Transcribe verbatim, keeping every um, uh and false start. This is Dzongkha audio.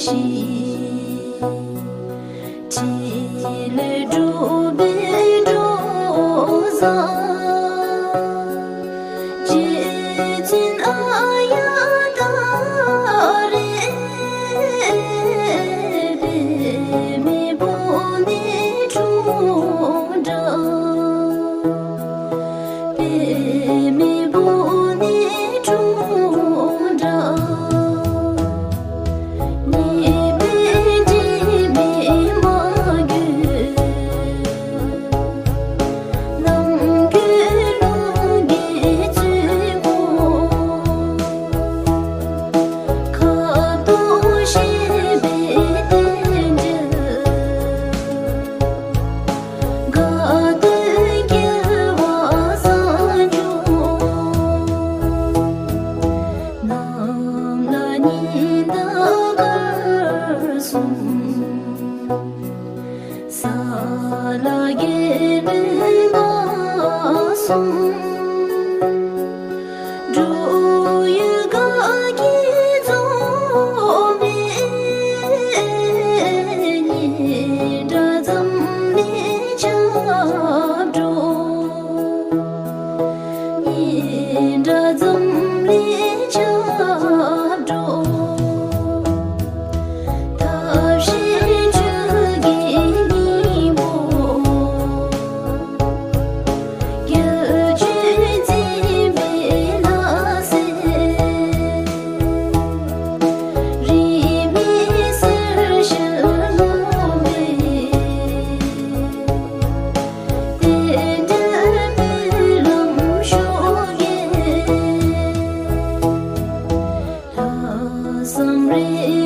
ཞིང་། ཕྲིན་ལས་སྒྲུབ་པའི་འབྲུག་སྲས། རྗེ་བཙུན་ཨཱརྱ་ཏཱ་རེ། པདྨེ་བོ་ནི་འབྲུག་སྒྲ། པདྨེ་བོ་ནི་འབྲུག་སྒྲ། ཉི་མའི་དྲི་མས་མ་གོས། ནམ་གྱི་རླུང་གིས་བཙོས་པའི། ཁ་དོག་ཤེས་པའི་རྟེན་འབྲེལ། དགའ་སྟོན་སྐྱེ་བ་བསང་མཆོད། ནམ་ལ་ཉི་ཟླ་སྐར་གསུམ། ས་ལ་རྒྱལ་བློན་ལྔ་གསུམ། འབྲུག་ཡུལ་དགའ་སྐྱིད་འཛོམས་པའི། ཉི་ཟླ་འཛམ་གླིང་ཁྱབ་འགྲོ། ཉི་ཟླ་འཛམ་གླིང་ཁྱབ་འགྲོ། ཐབས་ཤེས་ཆོས་ཀྱི་སྙིང་པོ། རྒྱལ་བྱོན་མཛད་པའི་ལྷ་སྲས། རིས་མེད་གསེར་ཞལ་སྔོན་པོའི། རྟེན་འབྲེལ་སྨོན་ལམ་ཤུགས་རྒྱས། ལྷག་བསམ་རིགས་